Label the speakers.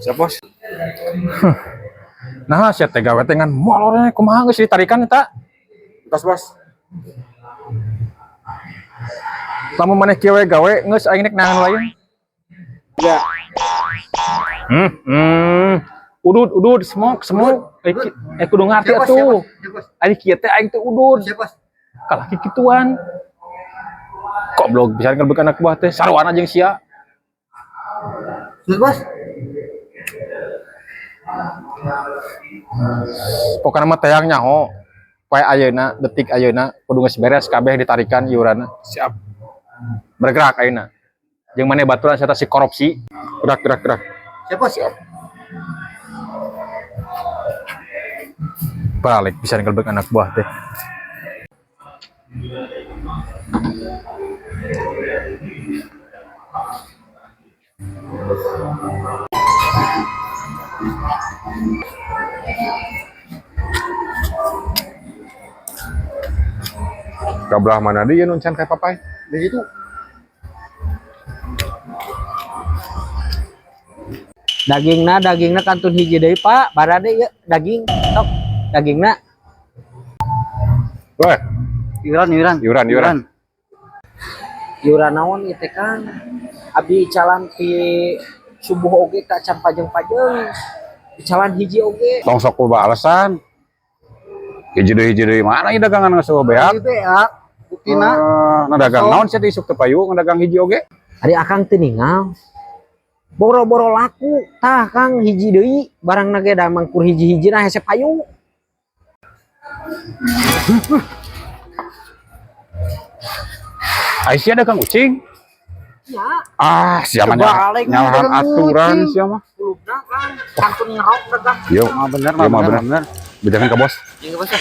Speaker 1: Siap, Bos.
Speaker 2: Nah, sia teh gawe teh ngan molornya kumaha geus ditarikan eta?
Speaker 1: Entos, Bos.
Speaker 2: Lamun maneh kieu we gawe geus aing nek nangan lain.
Speaker 1: Ya.
Speaker 2: Udud, udud, smoke, smoke. Kudu ngarti atuh. Ari kieu teh aing teh udud.
Speaker 3: Siap, Bos.
Speaker 2: Kalah kikituan. Goblok bisa ngelebek anak buah teh sarwana jeung sia.
Speaker 3: Siap, Bos.
Speaker 2: Pokokna mah teang nyaho. Poe ayeuna, detik ayeuna kudu geus beres kabeh ditarikan iuranna.
Speaker 1: Siap.
Speaker 2: Bergerak ayeuna. Jeung maneh baturan serta si korupsi. Gerak, gerak, gerak.
Speaker 3: Siap, Bos. Siap.
Speaker 2: Balik bisa ngelebek anak buah teh.
Speaker 1: Kabelah mana dia nu can kayak papai?
Speaker 3: Di situ.
Speaker 4: Dagingna dagingna kantun hiji deui Pak, barade ieu daging. Sok dagingna.
Speaker 1: Weh,
Speaker 3: Iuran, iuran.
Speaker 1: Iuran, iuran.
Speaker 4: Iuran naon ieu teh Kang? Abi icalan ti subuh oge tak can pajeng-pajeng. Icalan hiji oge.
Speaker 1: Tong sok loba alasan. Hiji deui mana ieu dagangan geus eueuh beak?
Speaker 3: Ini beak. Buktina.
Speaker 1: Eh, ngadagang naon sia teh isuk teu payu ngadagang hiji oge?
Speaker 4: Ari akang teu ningal. Boro-boro laku tah Kang hiji deui barangna ge da mangkur hiji-hijina hese payu.
Speaker 1: Ai sia dagang ucing.
Speaker 4: Ya,
Speaker 1: Ah, sia mah
Speaker 3: Kebalik,
Speaker 1: nyalahan
Speaker 3: dagang
Speaker 1: aturan
Speaker 3: ucing.
Speaker 1: sia mah.
Speaker 4: kulubna Kang kantun ngerok dagang.
Speaker 1: Yo,
Speaker 3: Ah, bener,
Speaker 1: Iya, mah
Speaker 3: bener,
Speaker 1: bener.
Speaker 3: bener.
Speaker 1: Bejakan ka bos.
Speaker 3: Iya, Bos.